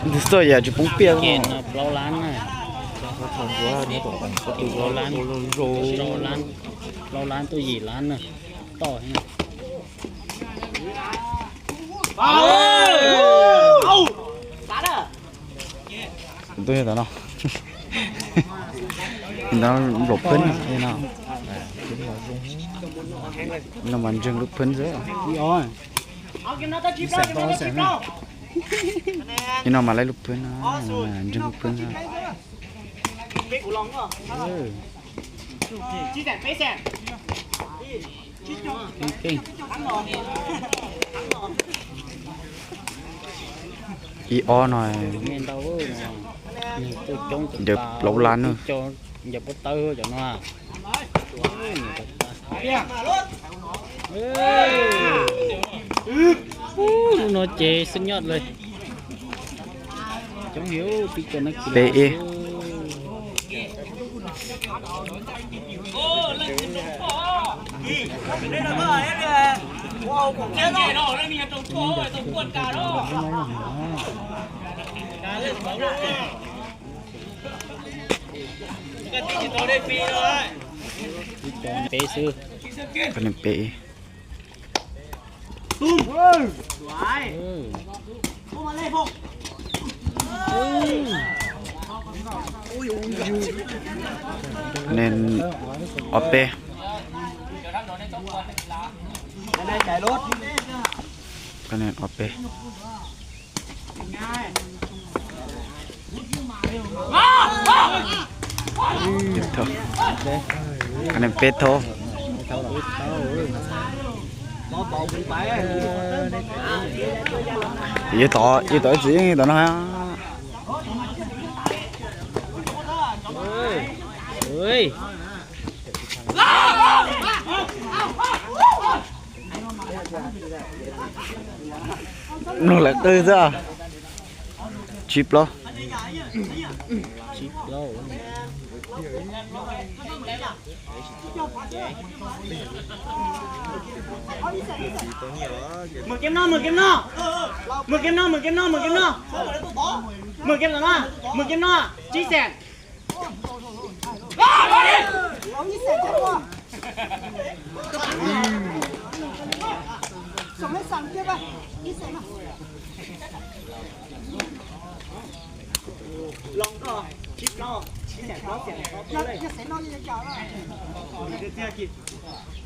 Ntws xwb yam tsis poob piaj. Plaub lab na. Plaub lab, plaub lab tuaj yim lab na. Toj. Tus yog tom no. Ntawd nplaum phwb no. No mas ntseeg lub phwb xwb. Ib no mas laib lub phwb no, ntseeg lub phwb xwb. Ib ob no, ntawd plaub lab na. Lub no ces xwb nyob lawm. Peb ib. Peb xwb. Peb. Nen ob peb. Nen ob peb. Nen peb thaub. Yog tod, yog tod txiv yeej tod no. Mloog lawv qw xwb. Tsib plaub. Mws kiag no, mws kiag no, mws kiag no, mws kiag no, mws kiag no. Mws kiag no, mws kiag no, tsib xees.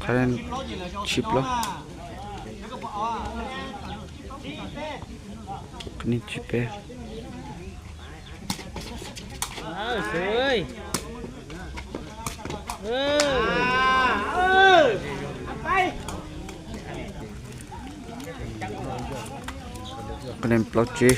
Qhov tsib plaub. Qhov tsib peb. Qhov nen plaub tsib.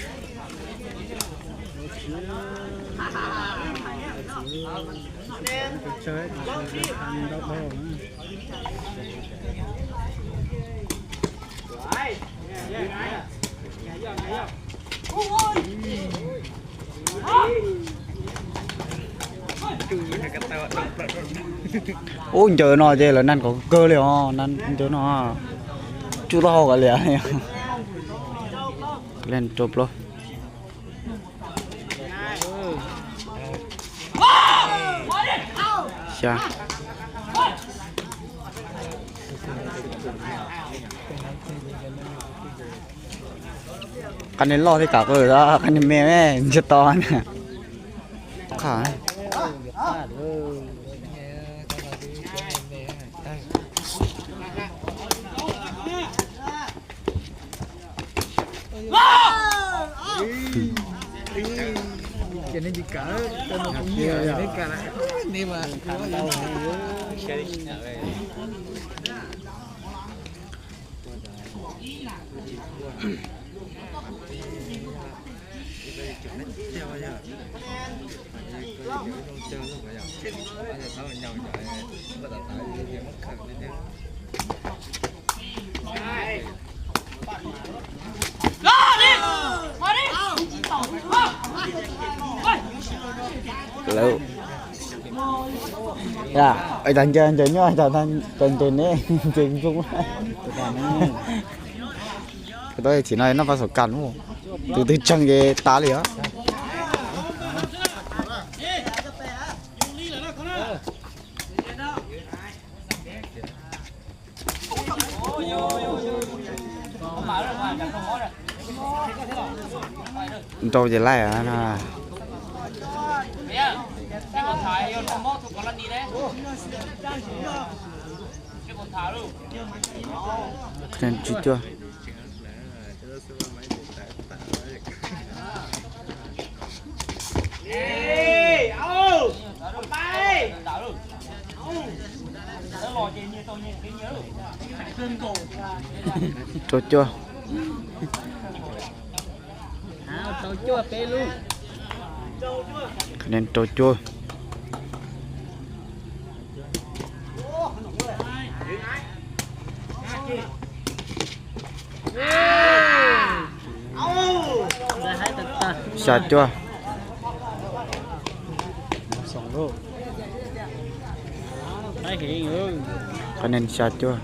Ub, ncaws no ces lawv naj kom kawg li os, ncaws no tsuj taub hau kav liam. Len rau plaub. Xya. Qhov niag loj thiaj kam qw, qhov niag me me ntsiag to na. Qha. Lawv, tas ncaws ncaws nyob tas, tas ncaws ne, ncaws zoo. Tau txiv no noj paj xom kas mus. Tus twg tseeg ces tas li os. Nrau ces laij no. Tsib cuaj. Rau cuaj. Khas nez rau cuaj. Xya cuaj. Khas nez xya cuaj.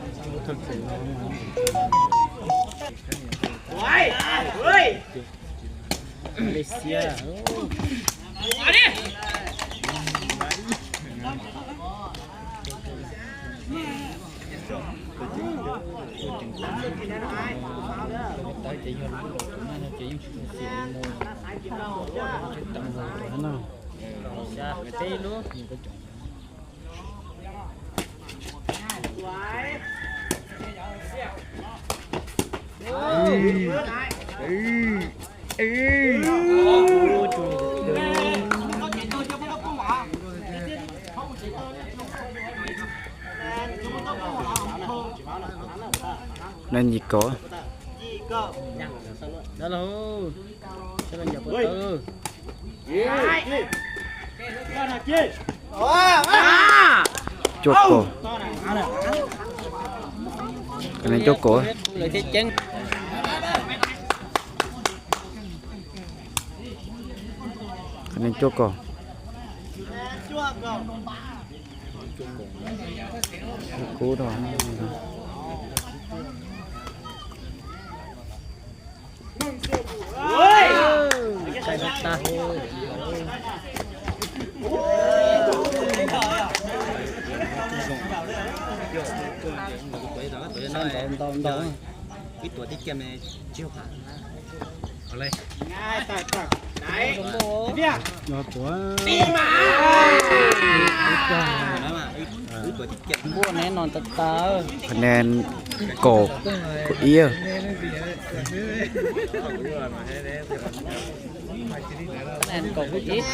Nws yim kaum. Cuaj kaum. Khas nez cuaj kaum. Khas nez cuaj kaum. Kub rau. Ntau ntau. Npuaj neb no tas tas. Khas nez kaum, kaum ib. Khas nez kaum kaum ib.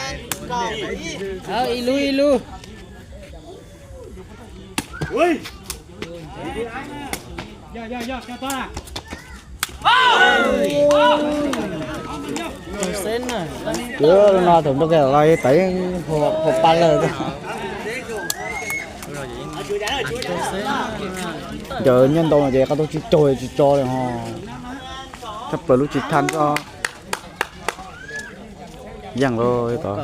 Ib lub ib lub. Kuv no thaum nrog kiag los tawv hauv pas lawm. Ncaws nyob ntau ces qab tau tsis cog tsis tso li ho. Tshaj plaws lub tsis thaj xwb. Yeej lawm tod.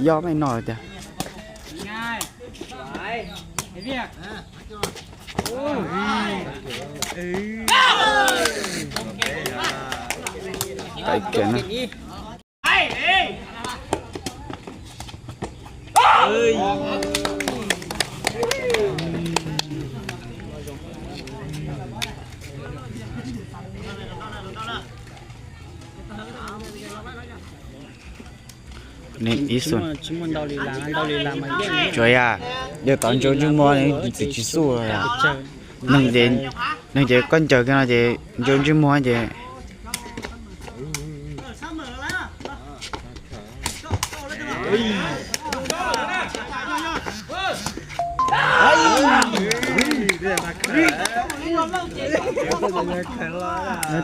Yob mej noj tiag. Taiv kiag na. Ib xu. Tsuas yog yawg tod ntsaws ntsej muag txiv tsis xub. Neeg ces koj ncaws kiag no ces ntsaws ntsej muag ces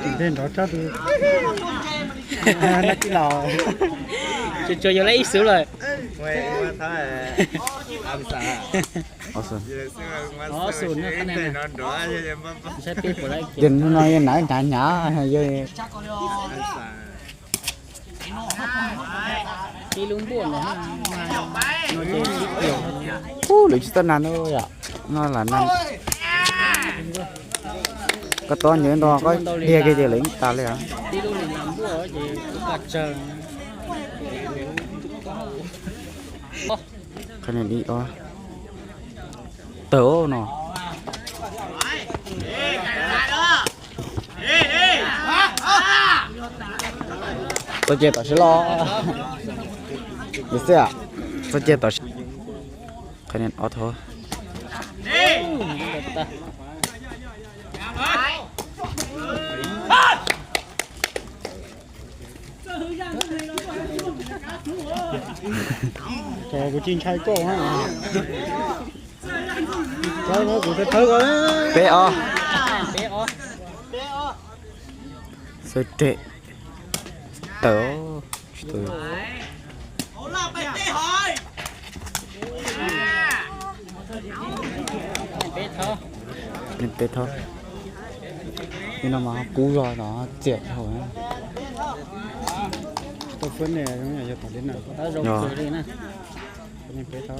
Tim ntej nrov tsab tus. Tsuas yog lawm ib xub lawm. Ces hnub no yog nav hnyav hnyav yog. Ib lub npuaj no ces sib kiag. Ub, lawv tsis txawj nas no yom, no lam nas. Koj tob nyob nto koj dhia kiag ces lawv yeej tas li os. Qhov niam di os. Tawm no. Txoj cai tom sib loj. Xwb, txoj cai tom sib. Qhov niam ob tho. Kuv tsis ntshai koj. Peb ob. Xawb rem. Tawm. Tsis tau. Peb tho. Ib no mas kub zog no txiam dhau. Tau fwb ne, yog tom li na. Peb tho.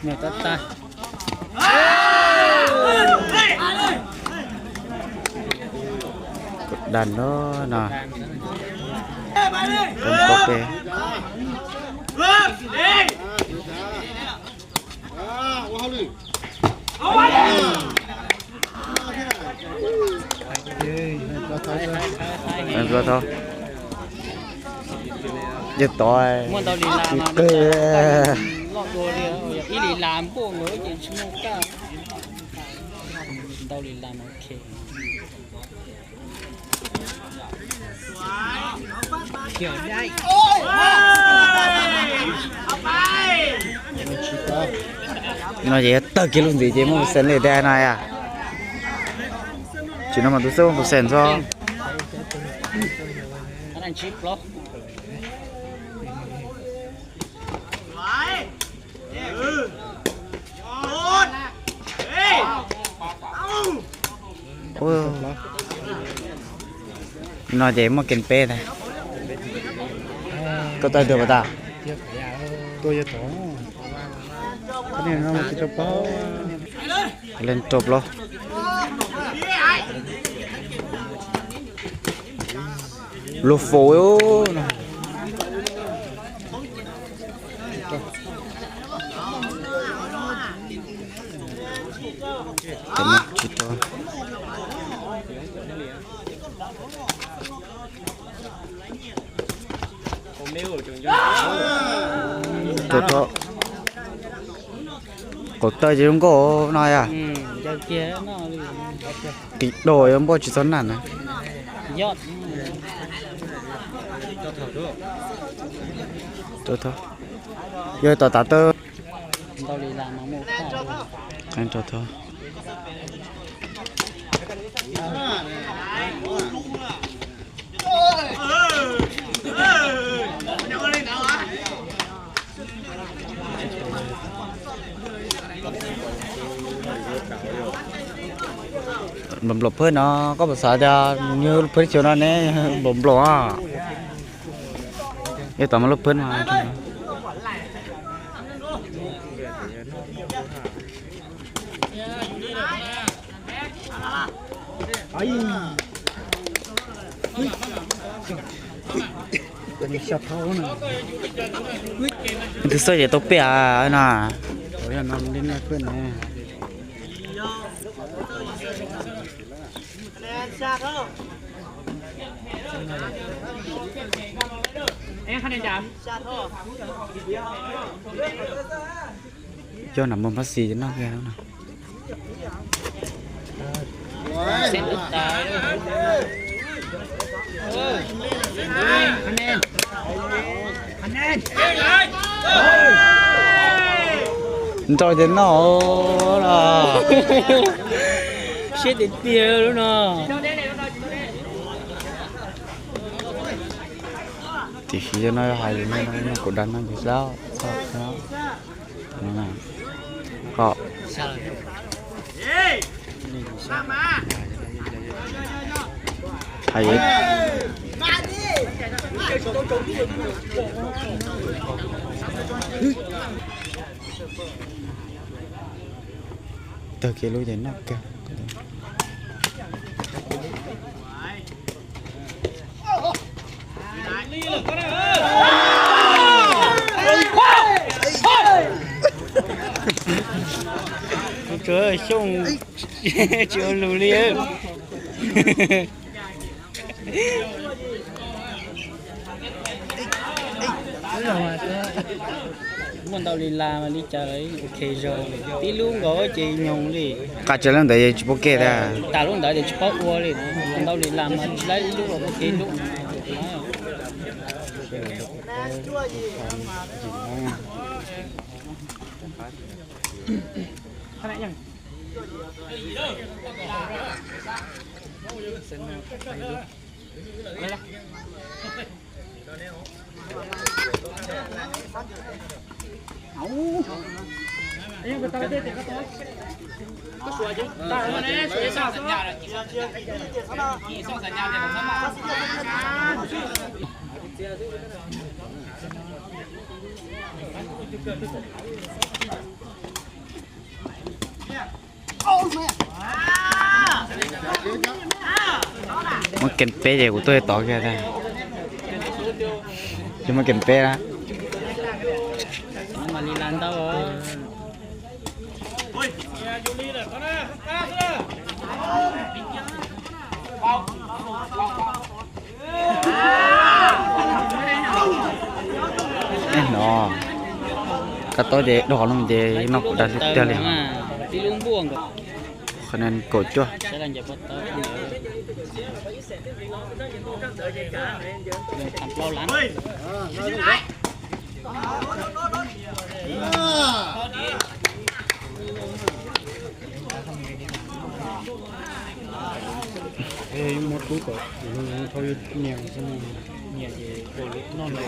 Niam tab tag. Dam no no. Koj peb. Yog tod. Muaj ntau li las mas loj dua li, ib li las npuaj nkaus ces tsis muaj kaj. Ntau li las mas ok. No ces tawg kiag lub ntxiv ces muaj percent li dag no yom. Tsis no mas tus xwb muaj percent txog. No ces muaj kev peb ntag. Koj tawg dua pas tas. Tua yog tod. Len rau plaub. Luag faus no. Tsis tau. Rau tho. Qaum tawg ces zoo nkauj no yom. Tim do yuav npuaj tsis txog naj na. Rau tho. Yog tom tav tawg. Qeeb rau tho. Npam nplaum phwb no koj puas xav tias nws phwb xyov no ne, npam nplaum. Yog tom mas lub phwb no. Tus xwb ces tau peb no. Coj nam mos pab xis noj kiag no. Nrau ces noj los. Siab tiag tiag lub no. Tiam sis no hais lus no kuv dag no ces xav txhob kho. Koj hais. Tag kev lub ces noj kawg. Xyooj tsis ua lus li. Muaj ntau li las mas li cas ok zog, tib lub nkaus ces nyoos li. Qas tsav lub ntawd tsis paub kev tas. Tas lub ntawd ces tsis paub ua li, ntau li las mas tsis laib ib lub los ua kev lub. Muab kem peb ces kuv tuaj tod kiag tas. Ces muab kem peb na. No, koj tau ces dua qhov no ces noj kuv dag tiag tiag li. Qhov no kaum cuaj. Muab tub kom nyias xwb, nyias ces noj noj.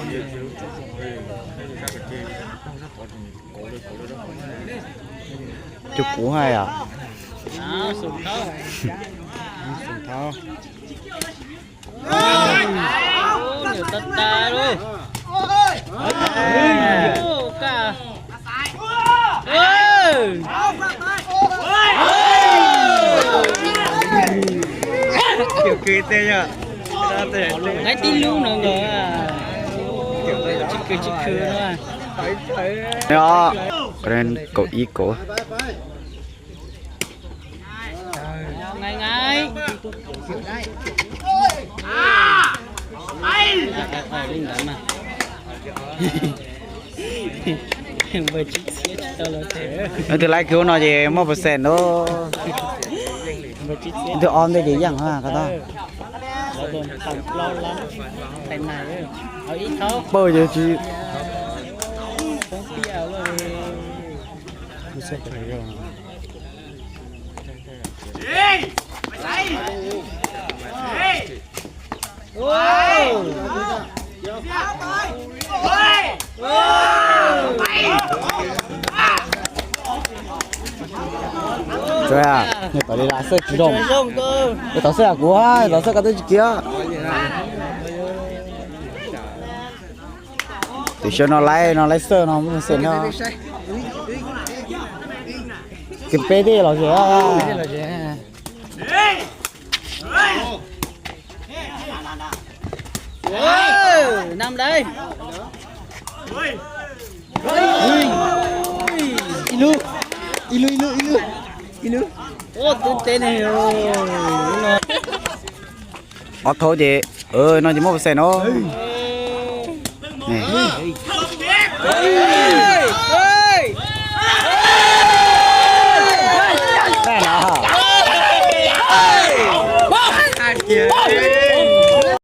Cov kuv hais yom. Xum thawb. Nws tag tag lauj. Kaj. Kiểu kỳ tê nhờ. Nqaij tib lub no nkawd. Tsis khwv tsis khwv no. Kaum ib kaum. Nqaij nqaij. Li ntawd mas. Npawg Tsib Txiab tsis tau los tsev. Leej twg laib kiag no ces muaj percent na. Leej twg ob ntej ces yeej ko tau. Pawg ces tsis. Tov xwb kuv, tov xwb koj twb tsis kiv. Tim xyov no laib no laib xwb no muaj xwm no. Kev peb tej los zem. Nam dai. Ib lub, ib lub, ib lub, ib lub, ib lub. Ua tub teb ne. Ob thaub ces, no ces muaj percent no.